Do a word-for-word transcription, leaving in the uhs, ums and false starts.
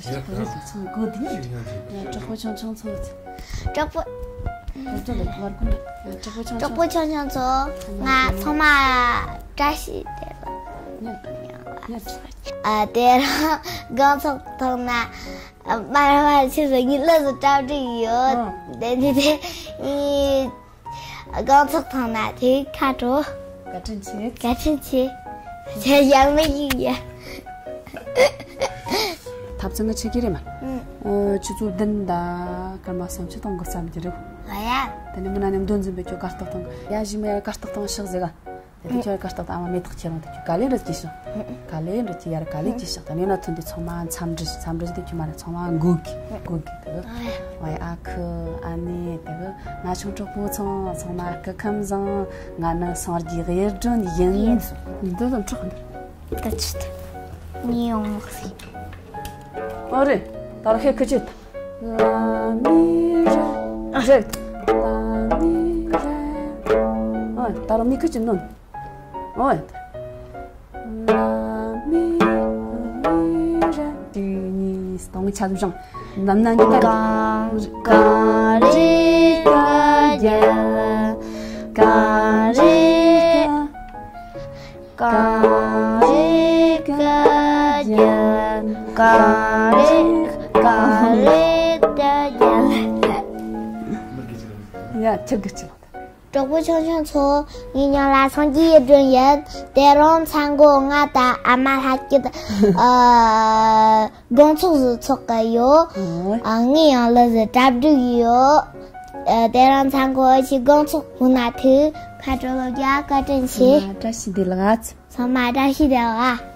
ཡ། ད་རེས་ལ་ཚང་གོ་དེ་ནི། ཡ། དྲག་པོ་ཆུང་ཆུང་ཚོ། དྲག་པོ། དྲག་པོ་ཆུང་ཆུང་ཚོ། ང་ཚང་མ་བཀྲ་ཤིས་བདེ་ལེགས། ཨ། དེ་རིང་དགོང་ཚོགས་ཐོག་ན་མར་མར་ཆེ་ཟེར་ངའི་ལུས་སུ་གྲ་སྒྲིག་ཡོད། ཨ། དེ་ནི་དེ་ངའི་དགོང་ཚོགས་ཐོག་ན་དེ་ཁ་དྲོ། བཀའ་དྲིན་ཆེ། བཀའ་དྲིན་ཆེ། ཁྱེད་ཡག་མི་ཡིན་ཡ། ཐབ་ཚང་གི་ཆེ་གི་རེད་མ། ཨུ། ཆུ་ཚོད་བདུན་དང་སྐར་མ་སུམ་ཅུ་གཏོང་དགོས་བསམ་གྱི་རེད། ཨ་ཡ། དེ་ནས་མི་ན་ནས་མདོ་འཛིན་པའི་ཁྱོད་གར་སྟེགས་སྟེང་ཡ་གཞི་མ་ཡ་གར་སྟེགས་སྟེང་ཤག་ཟེར་ག་དེ་དུས་ཁྱོད་གར་སྟེགས་སྟེང་ཨ་མ་མེ་ཏོག་ཁྱེར་རང་དུ་ཁྱོད་ག་ལེ་རུ་སྐྱེས་ཤག་ག་ལེ་རུ་སྐྱེས་ཡར་ག་ལེ་སྐྱེས་ཤག་དེ་ནས་ན་ཐོན་དུས་ཚང་མ་འཚམས་འདྲི་འཚམས་འདྲི་ཞིག་དེ་ཁྱོད་མ་རེད། ཚང་མ་མགོ་གི་མགོ་གི་དེ་གི་ཨ་ཡ། ཨ་ཁུ་ཨ་ནེ་དེ་གི་ང་ཆུང་གྲོགས་པོ་ཚང་ཚང་མ་སྐུ་ཁམས་བཟང་། ང་ནི་སངས་རྒྱས་གཡུ་སྒྲོན་ཡིན། འདི་ལ་འཕྲོག་འདི། ད་ཆི་ད་ངས་ཡོང་མ་ཤེས། ཨོ་རེད། ད་ར་ཁེ་ཁི་ཆི། ལ་མི་རེད། རེད། ལ་མི་རེད། ཨ། ད་ར་མི་ཁི་ཆི་ནོན། ཨོ། ལ་མི་མི་རེད། དེ་ནི་སྟོང་ཆ་བཞག་ནམ་ན་འདི་ལྟར། གང་ག་རེ་ག་རེ་ག་རེ། ག་རེ་ག་རེ་ག་རེ་ག་རེ་ག་རེ། ཡ། ཁྱེད་ཀྱི་ཆེད། གྲོགས་པོ་ཆུང་ཆུང་ཚོ། ངའི་མིང་ལ་སངས་རྒྱས་གཡུ་སྒྲོན་ཡིན། དེ་རིང་མཚན་གོ་ང་དང་ཨ་མ་ལྷ་སྐྱིད་ཨ་དགོང་ཚོགས་སུ་ཚོགས་ཀྱི་ཡོད། ཨ། ངའི་ཡང་ལུས་སུ་གྲ་སྒྲིག་ཡོད། ཨ། དེ་རིང་མཚན་གོ་ཨ་ཆི་དགོང་ཚོགས་ཕུ་ན་ཐུག་ཁ་དྲོ་ལོ་རྒྱ་བཀའ་དྲིན་ཆེ། ཚང་མ་བཀྲ་ཤིས་བདེ་ལེགས། ཚང་མ་བཀྲ་ཤིས་བདེ་ལེགས།